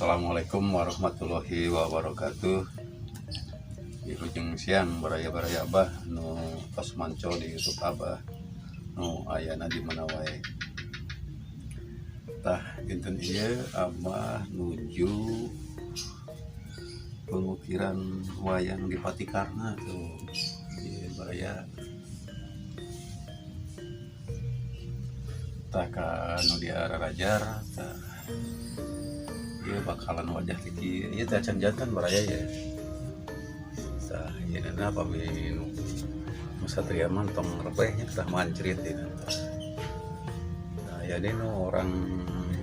Assalamualaikum warahmatullahi wabarakatuh. Wilujeng siang baraya-baraya Abah nu tos manco di YouTube Abah nu ayana di mana wae. Tah, dinten ieu Abah nuju pengukiran wayang di Patikarna tuh. Ieu baraya, tah, ka nu diararajar, tah, ieu bakalan wajah tiki ieu teh acan jantan, baraya, ya. Tah, ieu na pami nu nu satria mah tong rebeh nya, tah, mancrit ieu tah. Nah, ya, nu orang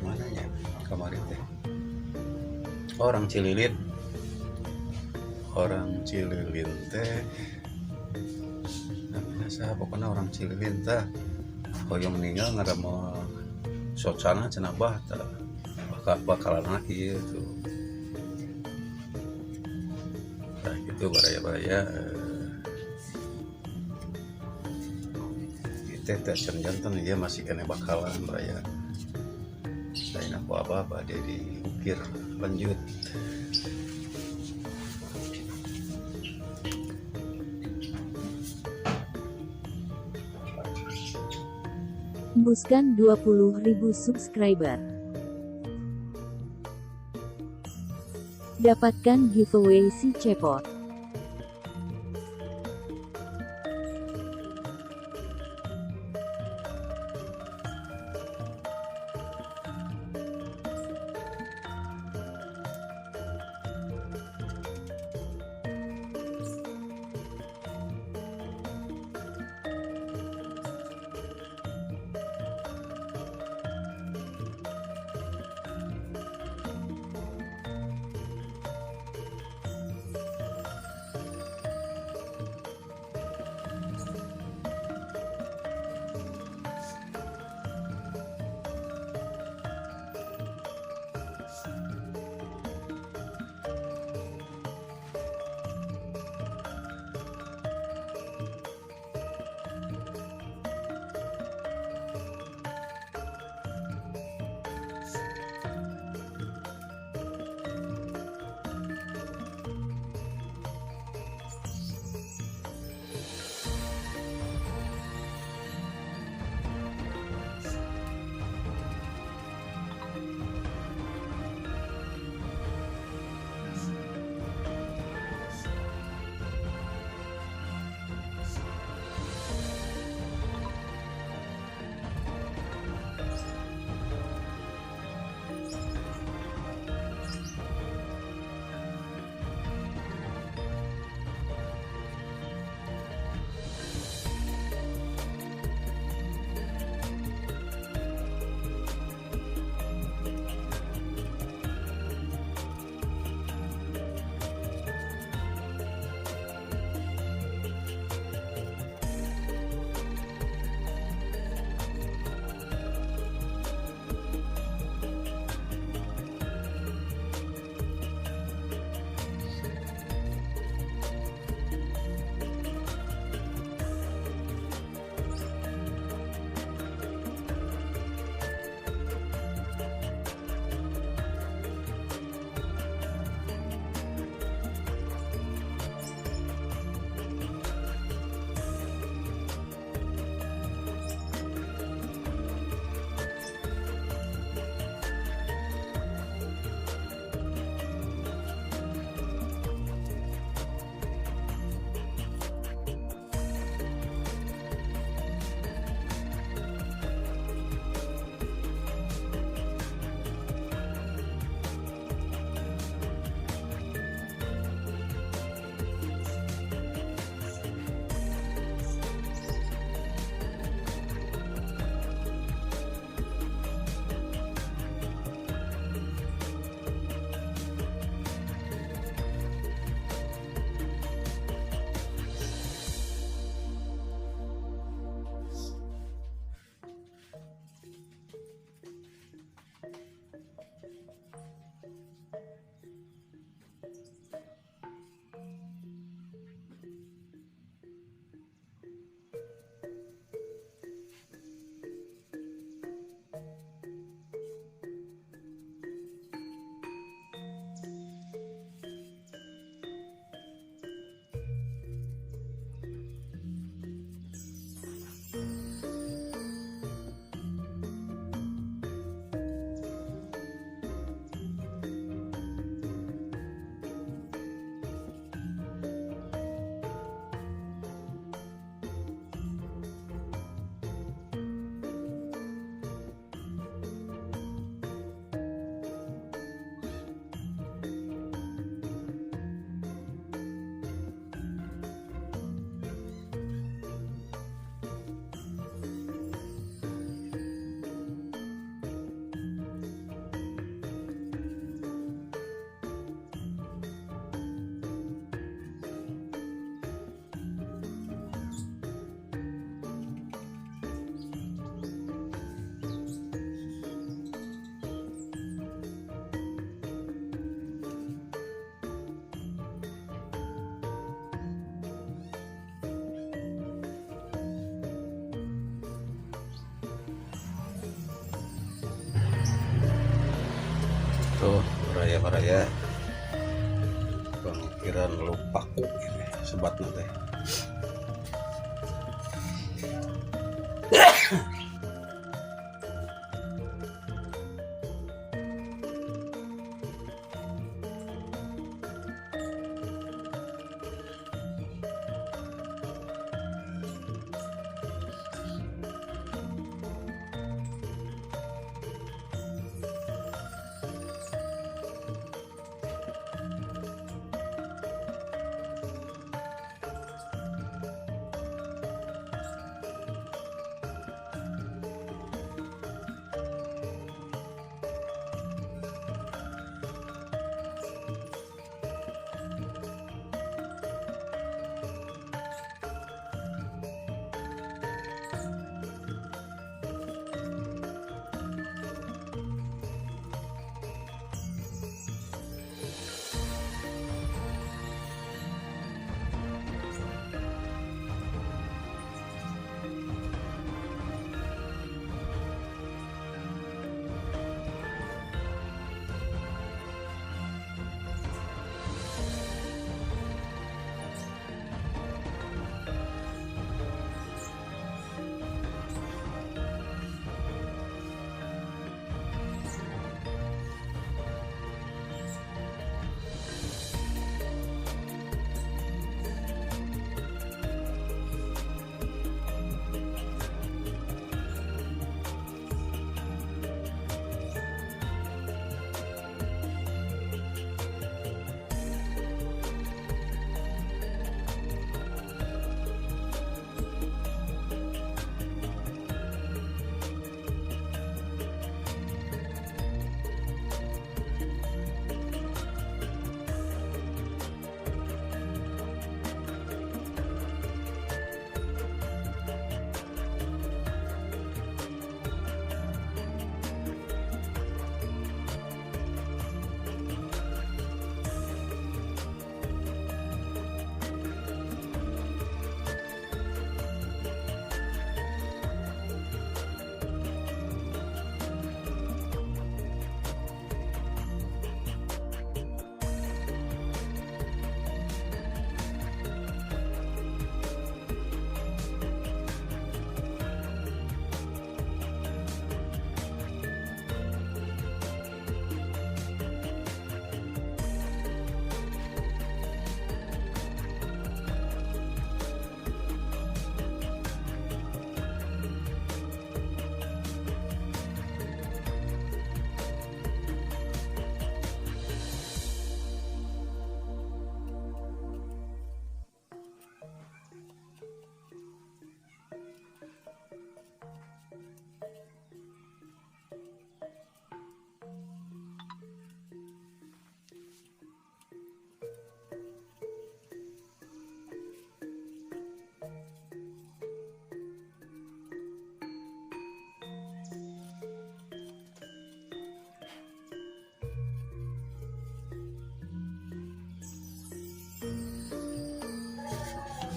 mana nya kamari teh? Orang Cililin. Orang Cililin teh namanya saha, pokoknya orang Cililin, tah, hoyong ningal ngadamel socana cenah, Bah. Tah, bakal bakalan ieu tuh. Nah, gitu, baraya-baraya. Teh teh acan janten, ieu masih keneh bakalan, baraya. Lain aku apa-apa dia diukir lanjut. Tembuskan 20.000 subscriber. Dapatkan giveaway si cepot. Tuh baraya-baraya pengukiran lupaku ini sebatna teh.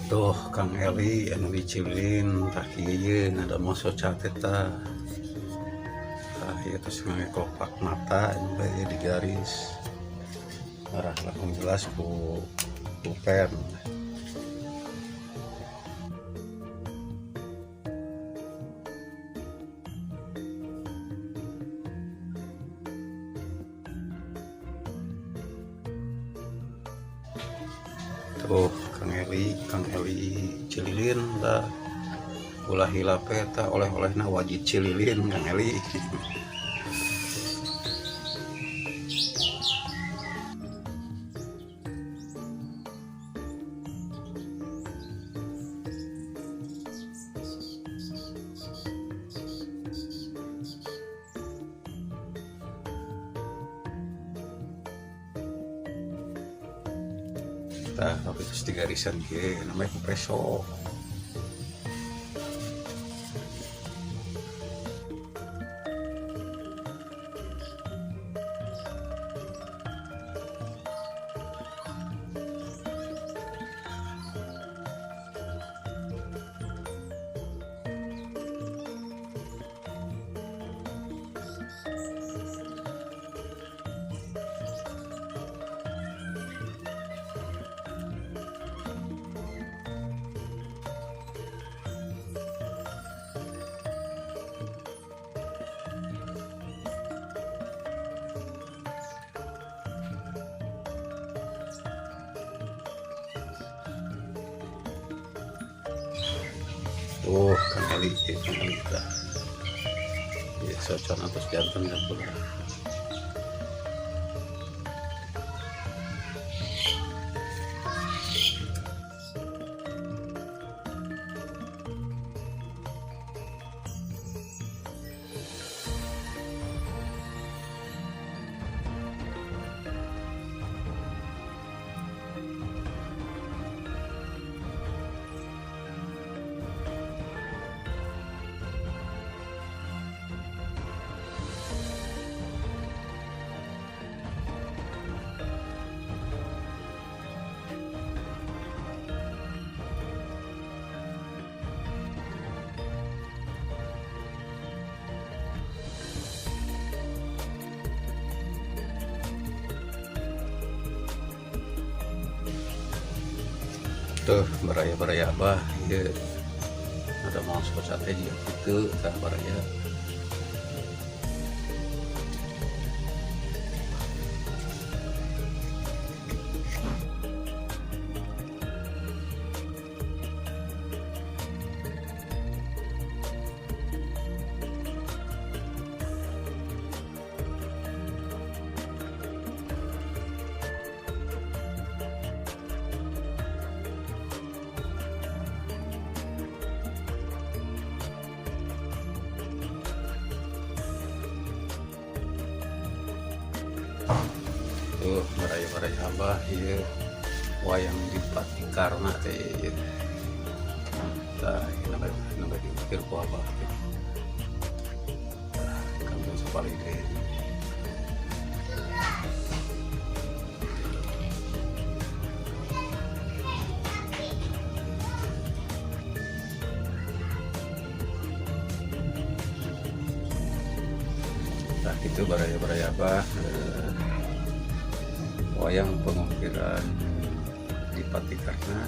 Tuh Kang Eli anu di Cililin tah kieu ada moso cateta. Tah ieu tos ngangge kopak mata anu bae di garis. Arah langkung jelas ku pen. Tuh Kang Eli Cililin tah ulah hilap eta oleh-olehna wajib Cililin Kang Eli. Tah, tapi terus digarisan ge namanya ku peso. Oh, Kang Eli, ya, Kang Eli tah. Ya, socon atas jantan campur. Tuh baraya-baraya abah ieu ada mau sate juga gitu tah baraya. Tuh baraya-baraya abah ieu wayang Dipati Karna teh ieu. Tah ieu nu diukir ku abah teh. Tah kantun sapalih deui. Tah kitu baraya-baraya abah wayang pengukiran Dipati Karna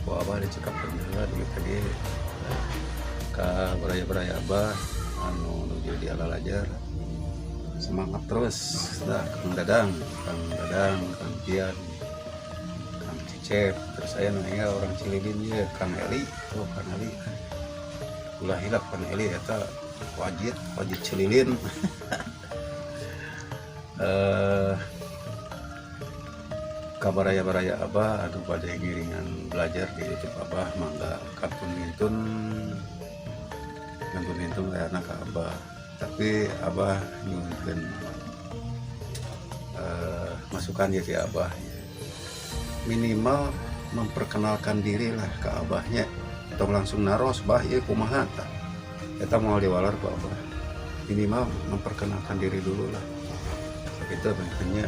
ku abah dicekapkeun heula dugi ka dieu. Ka baraya-baraya abah anu nuju di alalajar semangat terus dah. Kang Dadang, Kang Dadang, Kang Pian, Kang Cecep, terus aya nu enggal orang Cililin ieu Kang Eli. Tuh Kang Eli, ulah hilap Kang Eli eta wajit, wajit Cililin. Kabaraya-baraya abah anu bade ngiringan belajar di YouTube abah mangga kantun ngintun, kantun ngintun layarna ka abah. Tapi abah nyuhunkeun masukan ya ti abah, minimal memperkenalkan diri lah ke abahnya, tong langsung naros bah ieu kumaha tah eta moal diwalar ku abah. Minimal memperkenalkan diri dulu lah. Sakitu makanya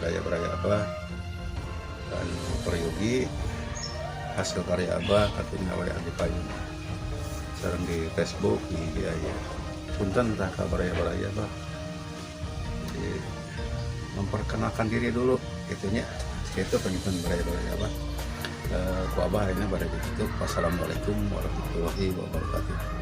baraya-baraya abah dan peryogi hasil karya abah katanya wae di payun sareng di Facebook nih dia ya. Punten tah ka baraya-baraya abah. Jadi memperkenalkan diri dulu gitunya. Itu pengikut baraya-baraya abah. Ku abah ini baraya ditutup. Wassalamualaikum warahmatullahi wabarakatuh.